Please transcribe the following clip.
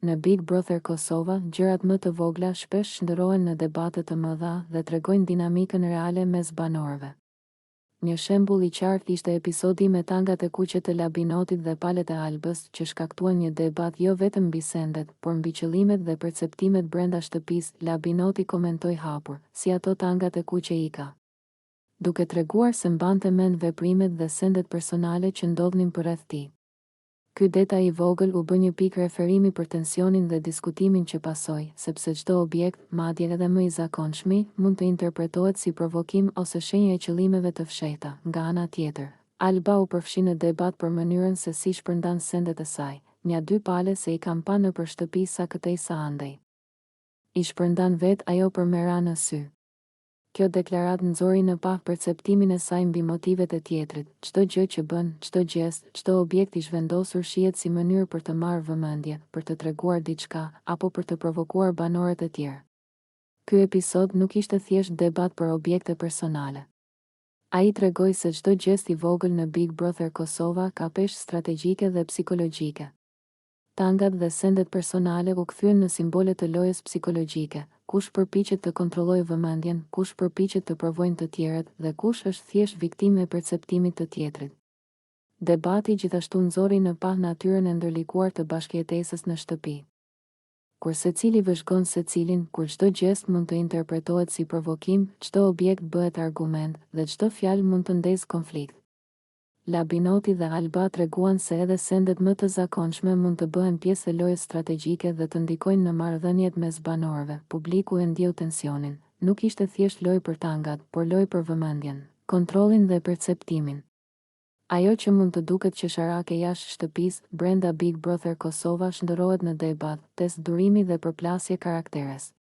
Në Big Brother Kosova, gjërat më të vogla shpesh shndërrohen në debate të mëdha dhe tregojnë dinamikën reale mes banorëve. Një shembull i qartë ishte episodi me tangat e kuqe të Labinotit dhe palet e Albës, që shkaktuan një debat jo vetëm mbi sendet, por mbi qëllimet dhe perceptimet brenda shtëpisë, Labinoti komentoi hapur, Si ato tangat e kuqe i ka. Duke treguar se mbante mend veprimet dhe sendet personale që ndodhnin përreth tij. Ky detaj i vogël u bë një pikë referimi për tensionin dhe diskutimin që pasoi, sepse çdo objekt, madje edhe më i zakonshmi, mund të interpretohet si provokim ose shenjë e qëllimeve të fshehta. Nga ana tjetër, Alba u përfshi në debat për mënyrën se si shpërndan sendet e saj, Nja dy pale se i kam pa nëpër shtëpi sa këtej sa andej. I shpërndan vetë ajo për me ra në sy. Kjo deklaratë nxori në pah perceptimin e saj mbi motivet e tjetrit, çdo gjë që bën, çdo gjest, çdo objekt i zhvendosur shihet si mënyrë për të marrë vëmendje, për të treguar diçka, apo për të provokuar banorët e tjerë. Ky episod nuk ishte thjesht debat për objekte personale. Ai tregoi se çdo gjest i vogël në Big Brother Kosova ka peshë strategjike dhe psikologjike. Tangat dhe sendet personale u kthyen në simbole të lojës psikologjike, kush përpiqet të kontrollojë vëmendjen, kush përpiqet të provojnë të tjerët dhe kush është thjesht viktimë e perceptimit të tjetrit. Debati gjithashtu nxori në pah natyrën e ndërlikuar të bashkëjetesës në shtëpi. Kur secili vëzhgon secilin, kur çdo gjest mund të interpretohet si provokim, çdo objekt bëhet argument dhe çdo fjalë mund të ndezë konflikt. Labinoti dhe Alba treguan se edhe sendet më të zakonshme mund të bëhen pjesë e lojës strategjike dhe të ndikojnë në marrëdhëniet mes banorëve. Publiku e ndjeu tensionin. Nuk ishte thjesht lojë për tangat, por lojë për vëmendjen, kontrollin dhe perceptimin. Ajo që mund të duket qesharake jashtë shtëpisë, brenda Big Brother Kosova shndërrohet në debat, test durimi dhe përplasje karakteresh.